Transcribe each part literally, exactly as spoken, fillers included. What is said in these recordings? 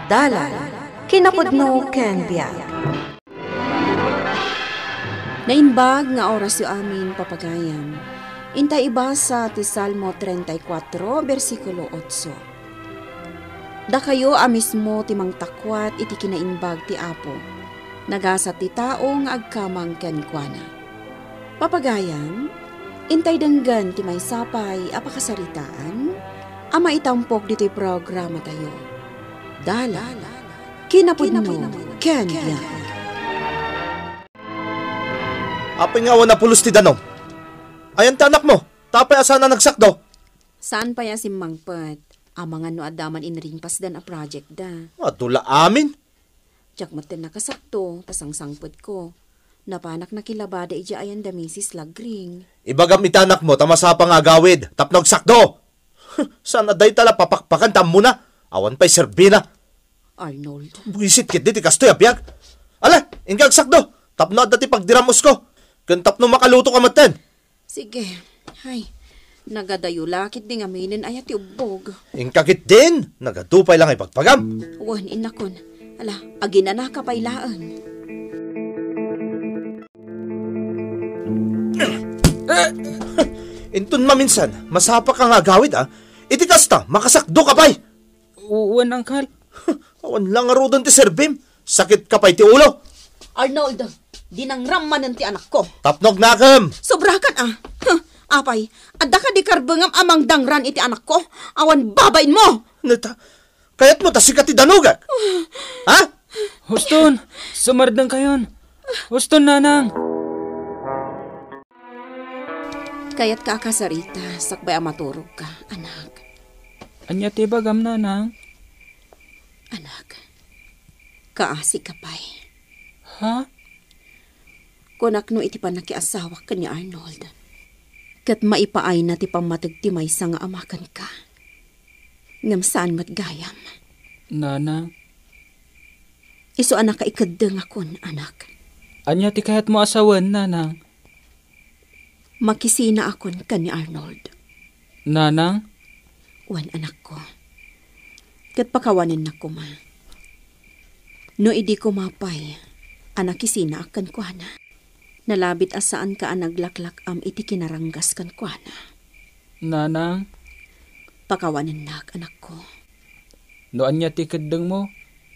Dalan, kinapudno ken biag. Naimbag nga orasyo amin, papagayam. Intay ibasa ti Salmo treinta y cuatro, bersikulo otso. Dakayo a mismo ti mangtakuat iti kinaimbag ti Apo. Nagasat ti tao nga agkamang kenkuana. Papagayam, intay denggen ti maysa pay a pakasaritaan a maitampok ditoy programatayo. Dalan, kinapudno, ken biag. Apay nga awan a pulos ti danum? Ayan ti anakmo? Tapay a saan a nagsakdo? Saan pay a simmangpet? Amangan no adda man inringpasdan a project da. Adu la amin. Diak met nakasakto, ta sangsangpetko. Napanak nakilabada idiay ayan da Misis Lagring. Ibagam iti anakmo ta masapa nga agawid, tapno agsakdo. Saan a dayta la papakpakan ta ammona? Awan pay serbina. Arnold. Buisit ketdi ti kastoy a biag. Ala, inka agsakdo, tapno adda ti pagdiramusko. Ken tapno makaluto ka metten. Sige. Ay, nagadayo la ketdi ngaminen aya ti ubbog. Inka ketdin, nagadu pay la nga ibagbaga. Wen, innakon. Ala, aginanaka pay laeng. Inton maminsan, masapa ka nga agawid, a. Iti kasta, makasakdo ka pay. Wen, angkal. Awan la ngaruden ti serbim. Sakit ka pay ti ulo. Arnold, dinangram manen ti anakko. Tapno agnakem. Sobrakan, a. Huh, apay, adda kadi karbengam a mangdangran iti anakko? Awan babainmo. Neta, kayatmo ta sika ti danugak? Ha? Huston, sumardengkayon. Huston, nanang. Kayatka a kasarita, sakbay a maturogka, anak. Ania ti ibagam, nanang? Anak, kaasika pay. Ha? Kunak no iti pannakiasawak ken ni Arnold, ket maipaayna ti pammateg ti maysa nga ama kenka. Ngem saan met gayam. Nanang. Isu a nakaikeddengakon, anak. Ania ti kayatmo a sawen, nanang? Makisinaakon ken ni Arnold. Nanang? Wen, anakko. Ket pakawanennak koma. No idi koma pay a nakisinaak kenkuana, nalabit a saanka a naglaklak-am iti kinaranggas kenkuana. Nanang? Pakawanennak, anakko. No ania ti keddengmo,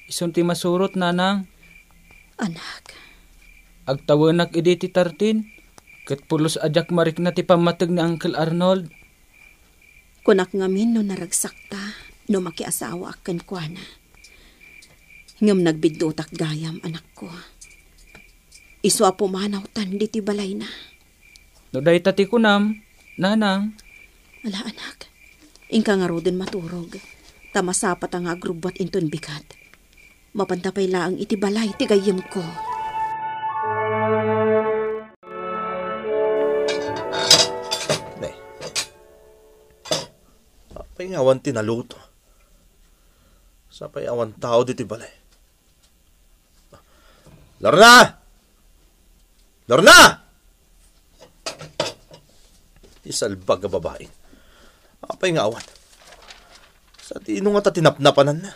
isun ti masurot, nanang. Anak. Agtawenak idi ti thirteen, ket pulos a diak marikna ti pammateg ni Uncle Arnold. Kunak ngamin no naragsakta, no makiasawaak kenkuana. Ngem nagbiddutak gayam, anakko. Isu a pumanawtan ditoy balayna. No dayta ti kunam, nanang. Ala, anak. Inka ngaruden maturog. Ta masapata nga agrubbuat inton bigat. Mapanta pay laeng iti balay ti gayyemko. Ne. Apay nga awan ti naluto? Sapay awan tao ditoy balay. Lorna! Lorna! Ti salbag a babai. Apay nga awan? Sadino ngata ti napnapananna?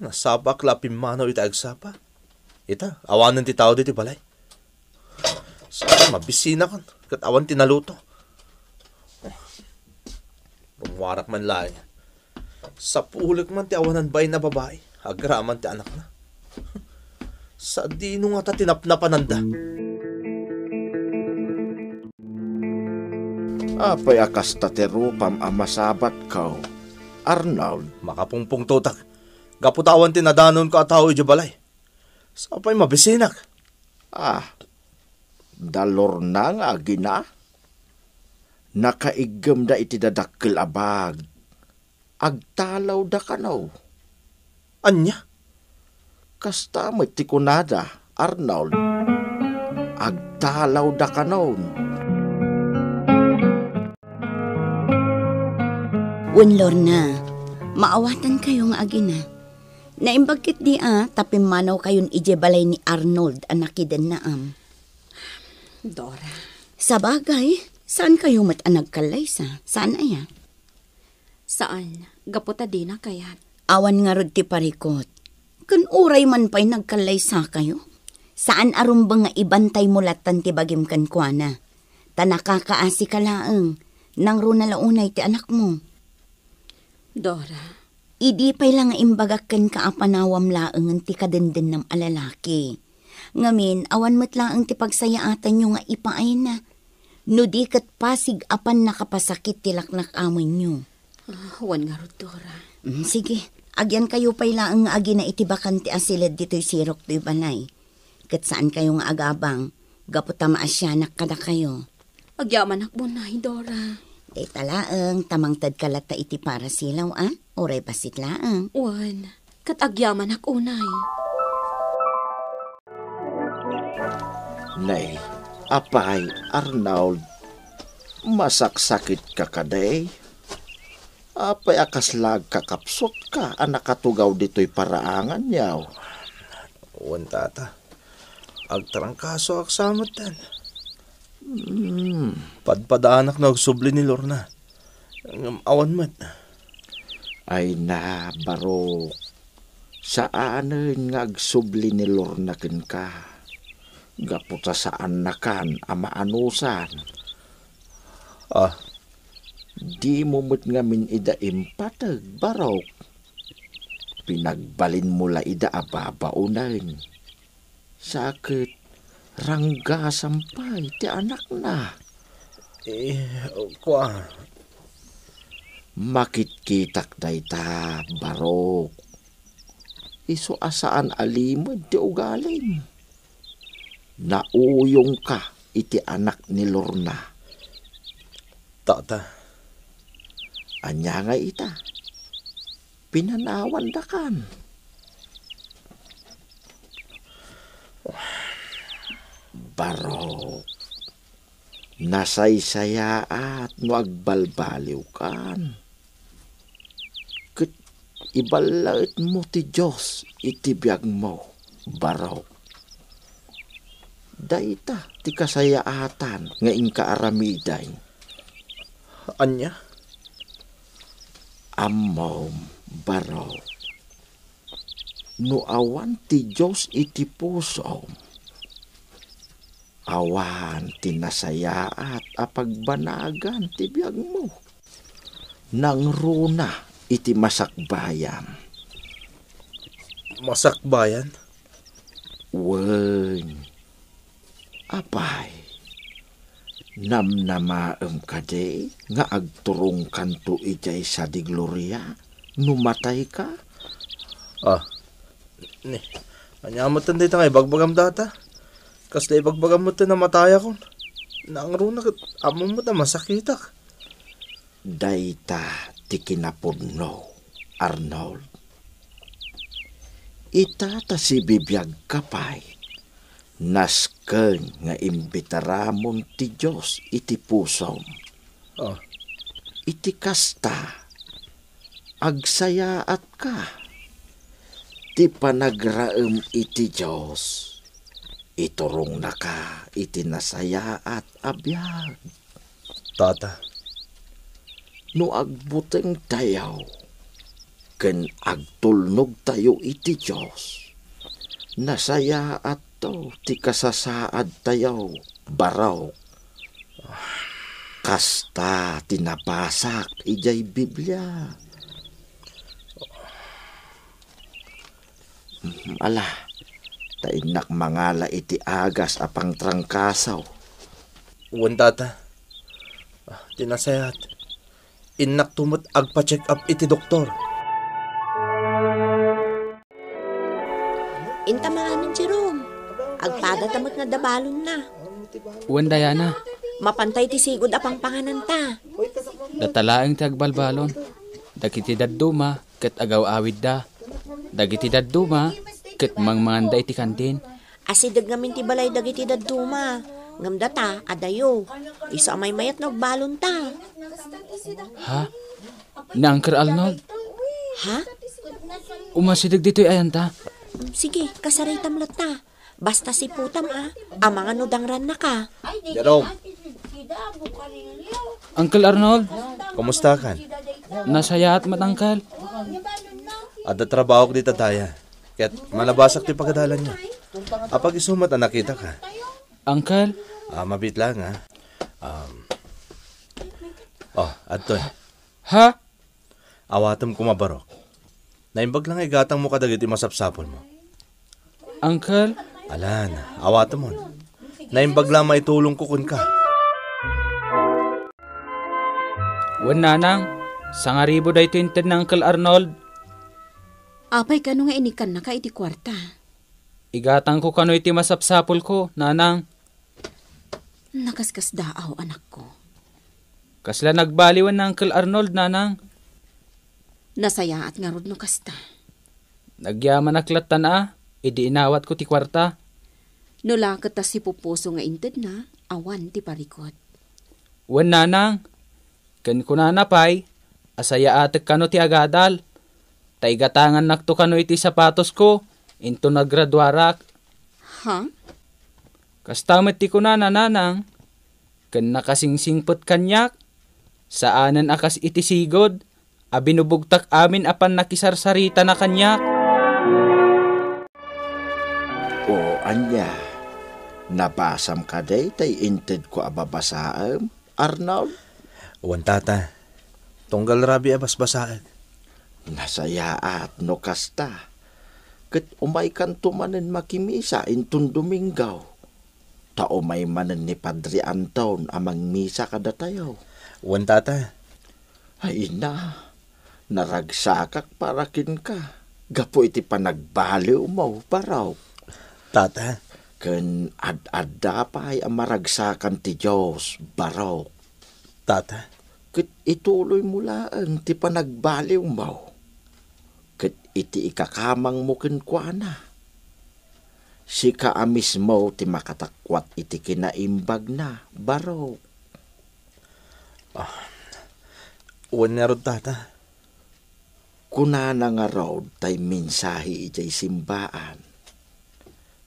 Nasapaak la a pimmanaw ita agsapa. Ita, awanen ti tao ditoy balay. Sa mabisinak ket awan ti naluto. Rummuarak man laeng. Sapulek man ti awanan bain a babai, agraman ti anakna. Sadino ngata ti napnapananda? Apay a kasta ti rupam a masabatko, Arnold? Makapungpungtotak. Gapu ta awan ti nadanonko a tao idiay balay. Sapay mabisinak. Ah, da Lorna nga agina? Nakaiggemda iti dadakkel a bag. Agtalawda kano? Ania? Kasta met ti kunada, Arnold. Agtalawda kanon. Wen, Lorna, maawatankayo nga agina. Naimbag ketdi a ta pimmanawkayon idiay balay ni Arnold a nakidennaam. Dora. Sabagay, saankayo met a nagkallaysa? Saan aya? Saan, gapu ta dina kayat. Awan ngarud ti parikut. Ken uray man pay nagkallaysakayo, saan a rumbeng nga ibantaymo lattan ti bagim kenkuana. Ta nakakaasika laeng, nangruna la unay ti anakmo. Dora. Idi pay la nga imbagak kenka a panawam laengen ti kadendennam a lalaki. Ngamin, awan met laeng ti pagsayaatanyo nga ipaayna. No di ket pasig a pannakapasakit ti laknak-amenyo. Ah, wen ngarud, Dora. Mm, sige, agyankayo pay laeng nga agina iti bakan ti asiled ditoy sirok toy balay. Ket saankayo nga agabang, gapu ta maasianak kadakayo. Agyamanak unay, Dora. Dayta laeng, ta mangtedka latta iti parasilaw, a? Uray bassit laeng. Wen, ket agyamanak unay. Nay, apay, Arnold, masaksakit ka kadi? Apay a kasla agkakapsutka a nakatugaw ditoy paraangan, yaw? Wen, tata. Agtrangkasoak sa metten. Hmm. Padpadaanak no agsubli ni Lorna. Ngem awan met. Ay na, Barok. Saanen nga agsubli ni Lorna kenka. Gapu ta saannakan a maanusan. Ah. Dimo met ngamin ida impateg, Barok. Pinagbalinmo la ida a babaonen. Sa ket ranggasam pay ti anakna. Eh, kua. Makitkitak dayta, Barok. Isu a saan a limed ti ugalim. Nauyongka iti anak ni Lorna. Tata. Ania ngay ita? Pinanawandakan. Barok. Nasaysayaat no agbalbaliwkan. Ket iballaetmo ti Dios iti biagmo, Barok. Dayta ti kasayaatan nga inka aramiden. Ania? Ammom, Barok. No awan ti Dios iti pusom, awan ti nasayaat a pagbanagan ti biagmo. Nangruna iti masakbayam. Masakbayan? Wen. Apay, namnamaem kadi nga agturongkanto idiay sadi gloria no matayka? Ah, ni, ania met dayta nga ibagbagam data? Kasla ibagbagam met a matayakon. Nangruna ket ammom met a masakitak. Dayta ti kinapudno, Arnold. Ita ta sibibiagka pay, nasken nga imbitaramon ti Dios iti pusom. Ah. Iti kasta, agsayaatka. Ti panagraem iti Dios, iturongnaka iti nasayaat a biag. Tata. No agbutengtayo ken agtulnogtayo iti Dios, nasayaatto ti kasasaadtayo, Barok. Kasta ti nabasak idiay Biblia. Hmm, ala, ta innak mangala iti agas a pangtrangkaso. Wen, tata. Ah, ti nasayaat, innakto met agpa-check up iti doktor. Inta manganen, Jerome. Agpadata met nga adda balonna. Wen, Diana. Mapantay ti sigud a pangpangananta. Data laeng ti agbalbalon. Dagiti dadduma ket agaw-awidda. Dagiti dadduma ket mangmanganda iti kantin. Asideg ngamin ti balay dagiti dadduma. Ngem data, adayo. Isu a maymayat no agbalonta. Ha? Ni Uncle Arnold? Ha? Umasideg ditoy ayanta? Sige, kasaraytam latta. Basta siputam, a. Amangan no dangrannaka. Jerome. Uncle Arnold? Kumustakan? Nasayaat met, Uncle. Adda trabahok dita daya. Ket malabasak ti pagadalanyo. Apag-isu met a nakitaka. Uncle? Ah, mabiit lang, ha? Um, oh, adtoy. Ha? Awatem koma, barok. Naimbag la nga igatangmo kadagiti masapsapulmo. Uncle? Alan, awatemon. Naimbag la maitulongko kenka. Wen, nanang, sangaribu daytoy inted ni Uncle Arnold. Apay, kano nga inikkannaka iti kuarta? Igatangko kano iti masapsapulko, nanang. Nakaskasdaaw, anakko. Kasla nagbaliwen ni Uncle Arnold, nanang. Nasayaat ngarud no kasta. Nagyamanak lattan a, idi inawatko ti kuarta. No la ket ta sipupuso nga intedna, awan ti parikut. Wen, nanang, ken kunana pay, a sayaatek kano ti agadal, ta igatangannakto kano iti sapatosko, inton agraduarak. Ha? Kasta met ti kunana, nanang, ken nakasingsingpet kaniak, saanen a kas iti sigud, a binubugtak amin a pannakisarsaritana kaniak. O ania, nabasam kadi tay intedko a babasaem, Arnold? Wen, tata. Tunggal rabii a basbasaek. Nasayaat no kasta. Ket umaykanto manen makimisa inton Domingo. Ta umay manen ni Padre Anton a mangmisa kadatayo. Wen, tata. Ay na, naragsakak para kenka gapu iti panagbaliwmo, barok. Tata. Ken ad-adda pay a maragsakan ti Dios, barok. Tata. Ket ituloymo laeng ti panagbaliwmo. Ket iti ikakamangmo kenkuana, sika a mismo ti makatakuat iti kinaimbagna, barok. Ah, wen ngarud, tata. Kunana ngarud tay mensahe idiay simbaan,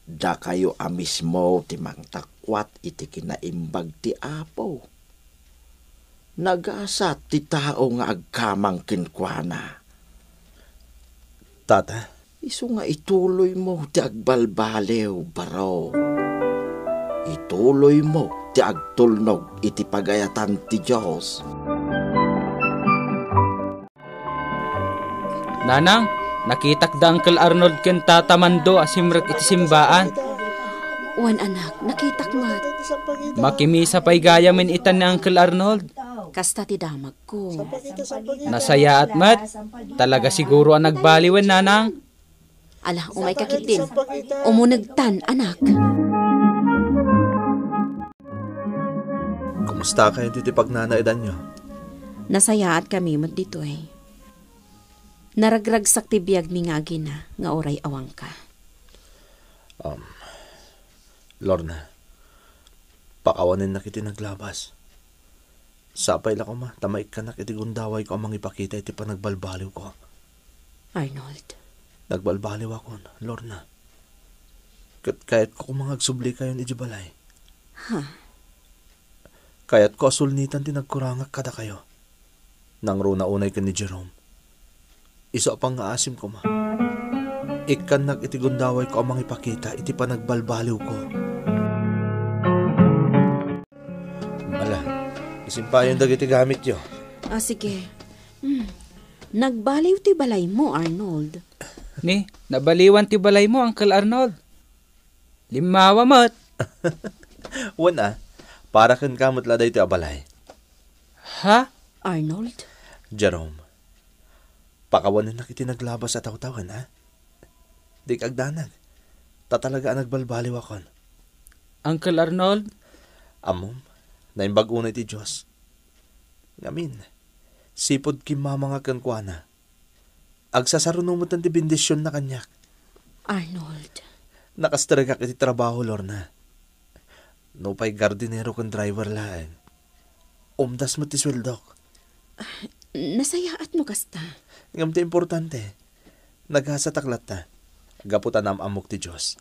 dakayo a mismo ti mangtakuat iti kinaimbag ti Apo. Nagasat ti tao nga agkamang kenkuana. Tata. Isu nga ituloymo ti agbalbaliw, barok. Ituloymo ti agtulnog iti pagayatan ti Dios. Nanang, nakitak da Uncle Arnold ken Tata Mando a simrek iti simbaan. Wen, anak, nakitak met. Makimisa pay gayamen itan ni Uncle Arnold. Kasta ti damagko. Nasayaat met. Talaga siguro a nagbaliwen, nanang. Ala, umayka ketdin. Umunegtan, anak. Kumusta kayo ditoy pagnanaedanyo? Nasayaat kami met ditoy. Naragragsak ti biagmi nga agina nga uray awanka. Um, Lorna, pakawanennak iti naglabas. Sapay la koma ta maikkannak iti gundawayko a mangipakita iti panagbalbaliwko. Arnold. Nagbalbaliwakon, Lorna. Ket kayatko koma nga agsublikayon idiay balay. Ha? Kayatko a sulnitan ti nagkurangak kadakayo. Nangruna unay ken ni Jerome. Isu a pangngaasim koma. Ikkannak iti gundawayko a mangipakita iti panagbalbaliwko. Ala, isimpayon dagiti gamityo. Ah, sige. Hmm. Nagbaliw ti balaymo, Arnold. Ni, nabaliwan ti balaymo, Uncle Arnold. Limmawa met. Wen a, para kenka met la daytoy a balay. Ha? Arnold? Jerome, pakawanennak iti naglabas a tawtawen, ha? Dika agdanag. Ta talaga a nagbalbaliwakon. Uncle Arnold? Ammom, naimbag unay ti Dios. Ngamin, sipud kimmamanga kenkuana, agsasaruno met ti bendisionna kaniak. Arnold. Nakastrikak iti trabaho, Lorna. Nupay gardinero ken driver laeng, umdas met ti sueldok. Nasayaat no kasta. Ngem ti importante, nagasatak latta, gapu ta naam-ammok ti Dios.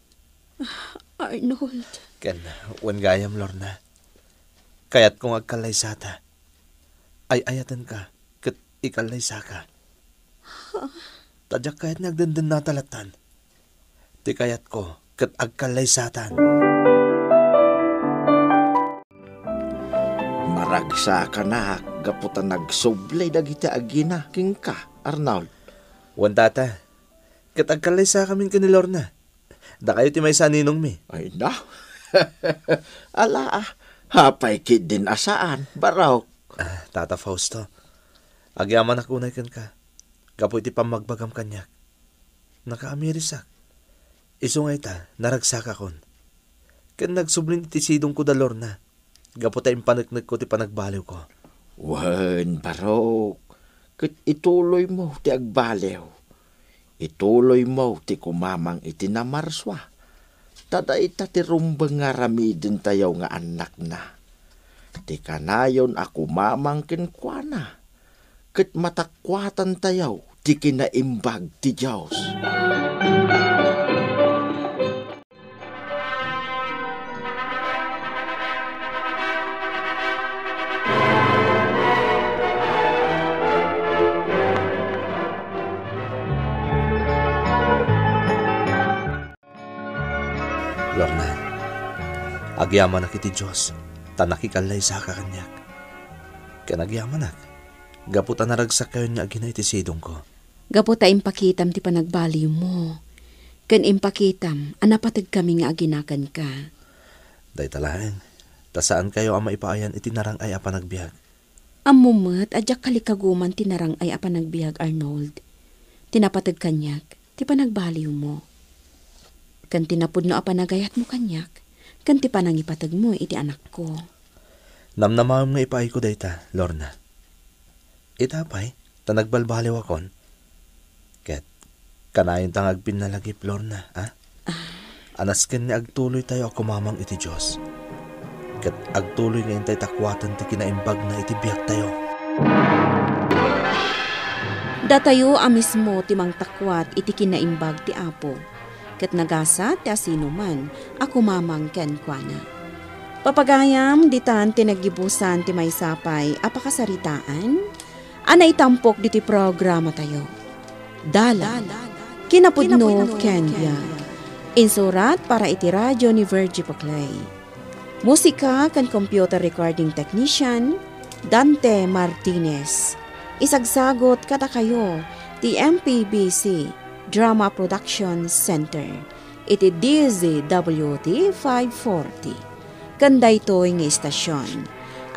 Arnold. Ken, wen gayam, Lorna. Kayatko nga agkallaysata. Ay-ayatenka, ket ikallaysaka. Ta diak kayat nga agdendennata lattan. Ti kayatko ket agkallaysatan. Maragsakanak gapu ta nagsubli dagiti agina kenka, Arnold. Wen, Tata. Ket agkallaysakamin ken ni Lorna. Dakayo ti maysa a ninongmi. Ay na. Ala, ah. Apay ketdin a saan, barok. Ah, Tata Fausto. Agyamanak unay kenka. Gapu iti pammagbagam kaniak. Nakaamirisak. Isu nga ita, naragsakakon. Ken nagsublin iti sidongko da Lorna. Gapu ta impaneknekko ti panagbaliwko. Wen, barok, ket ituloymo ti agbaliw. Ituloymo ti kumamang iti namarsua. Ta dayta ti rumbeng nga aramidentayo nga annakna. Ti kanayon a kumamang kenkuana, ket matakuatantayo ti kinaimbag ti Dios. Lorna, agyamanak iti Dios, ta nakikallaysaka kaniak. Ken agyamanak, gapu ta naragsakkayon nga agina iti sidongko. Gapu ta impakitam ti panagbaliwmo, ken impakitam a napategkami nga agina kenka. Dayta laeng, ta saankayo a maipaayan iti narang-ay a panagbiag. Ammom met a diak kalikaguman ti narang-ay a panagbiag, Arnold. Ti napateg kaniak, ti panagbaliwmo. Ken ti napudno a panagayatmo kaniak, ken ti panangipategmo iti anakko. Namnamaem nga ipaayko dayta, Lorna. Ita pay, ta nagbalbaliwakon. Ket, kanayon ta nga agpinnalagip, Lorna, a? A nasken nga agtuloytayo a kumamang iti Dios. Ket agtuloy nga intay takuaten ti kinaimbagna iti biagtayo. Datayo a mismo ti mangtakuat iti kinaimbag ti Apo, ket nagasat ti asinoman a kumamang kenkuana. Papagayam, ditan ti naggibusan ti maysa pay a pakasaritaan a naitampok diti programatayo. Dalan, kinapudno ken biag. Insurat para iti radio ni Virgie Paclay. Musika ken computer recording technician, Dante Martinez. Isagsagot kadakayo ti M P B C Drama Production Center iti D Z W T five forty. Ken daytoy nga istasyon,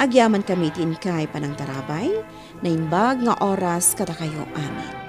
agyamankami iti inkay panangtarabay, naimbag nga oras kadakayo amin.